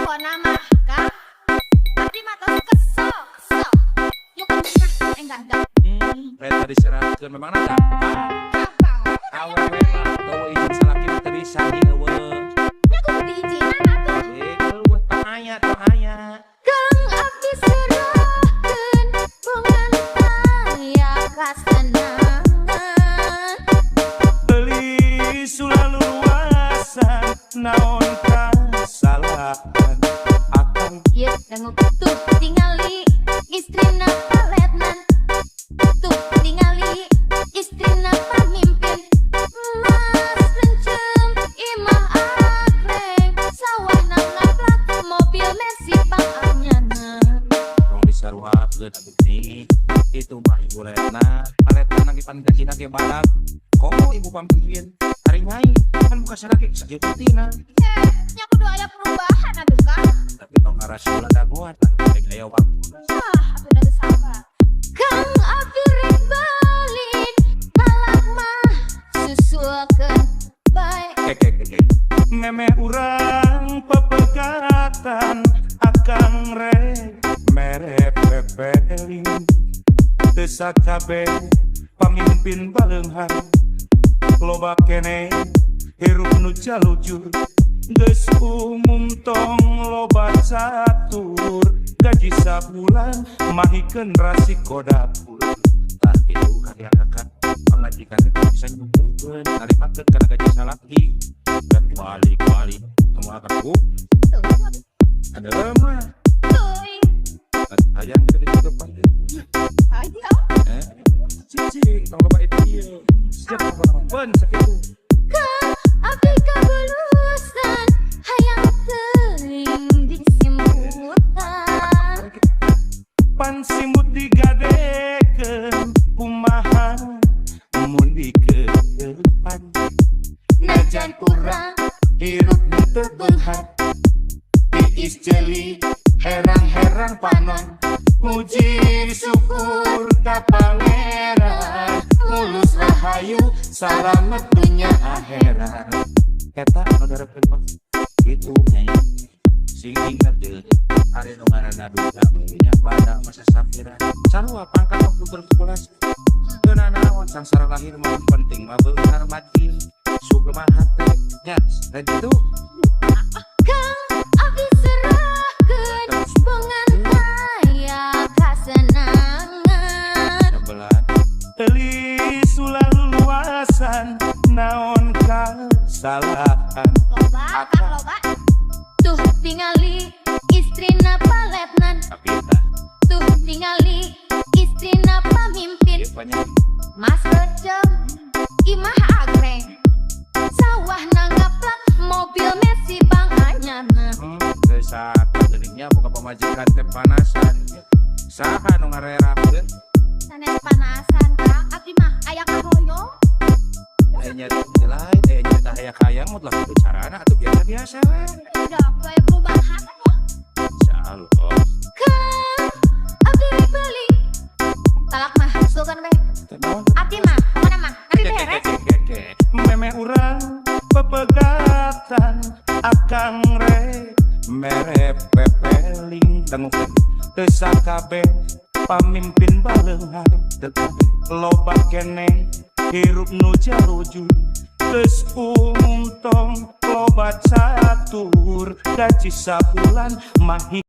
Pokona mah, Kang. Abdi mah tos kesel, kesel. Nu penting mah enggak enggak. Eta diserahkeun memang gampang. Gampang. Awewe mah euweuh izin salaki mah teu bisa euweuh. Nya kudu diizinan atuh. Eh, euweuh tong aya, tong aya. Kang, abdi serahkeun bongan aya kasenangan. Beli sulaluasan naon kasalahan akang? Ieu dangu, tuh tingali istrina paletnan. Tuh tingali istrina pamimpin. Mas rencem, imah agreng, sawahna ngaplak, mobil Mercy panganyana. Tong disaruakeun abdi. Itu mah ibu letna. Paletna ge pan gajina ge badag. Komo ibu pamimpin. Ari nyai kan buka salaki sakitu tina. Eh, nya kudu aya perubahan atuh, Kang. Tapi tong ngarasa dagoan lah. Rek aya waktu. Ah, atuh da teu sabar. Kang, abdi rek balik, talak mah susulkeun bae. Kek kek kek. Memeh urang pepegatan akang rek mere pepeling. Teu sakabeh pamimpin baleunghar, loba keneh hirup nu jalujur. Geus umum, tong loba catur, gaji sabulan mahikeun rasiko dapur. Tah itu karya kakak, pamajikan itu bisa nyumpulkeun narimakeun kana gaji salaki dan balik-balik semua kaku. Tuh, ada lemah. Teuing. Hayang kita ditutupan. Aja. Eh, cici tong loba itu ieu siap apa nama ben sakitu. Kang, abdi kabelusan hayang teuing disimputan. Pan simut digadekeun, kumaha mun dikedepan? Najan kurang, hirup teu beunghar, tiis jeli herang-herang panon, muji syukur ka Pangeran, mulus rahayu salamet dunya akhirat. Eta nu diharapkeun mah kitu, nyai. Sing inget deui, ari nu ngaranna duka nya pada masa safiran sarua pangkat waktu berkulasi teu nanaon, sangsara lahir mah penting mah beunghar batin sugema hate nya dan itu. Kang, abdi serahkeun bongan aya kasenangan. Sebelah. Teli sulaluasan naon kasalahan? Loba, Kang, loba. Tuh tingali istrina paletnan. Tapi tah. Tuh tingali istrina pamimpin. Ieu banyak. Mas recem, imah agreng, sawahna ngaplak, mobil Mercy panganyana. Desa geuning boga pamajikan teh panasan, saha nu ngarerakeun? Sanes panasan, Kang, abdi mah aya kahoyong. Aya nyari lain, aya nyarita aya kayang mutlak itu carana atuh biasa-biasa we. Udah, aya perubahan kok. Insyaallah. Kang, abdi rek balik. Talak mah susulkeun bae. Teh naon? Abdi mah, pokona mah, nanti beres. Memeh urang pepegatan akang re mere pepeling. Dangukeun, teu sakabeh pamimpin baleunghar, Teu kabeh. Loba keneh hirup nu jarujur. Geus umum, tong loba catur, gaji sabulan mahi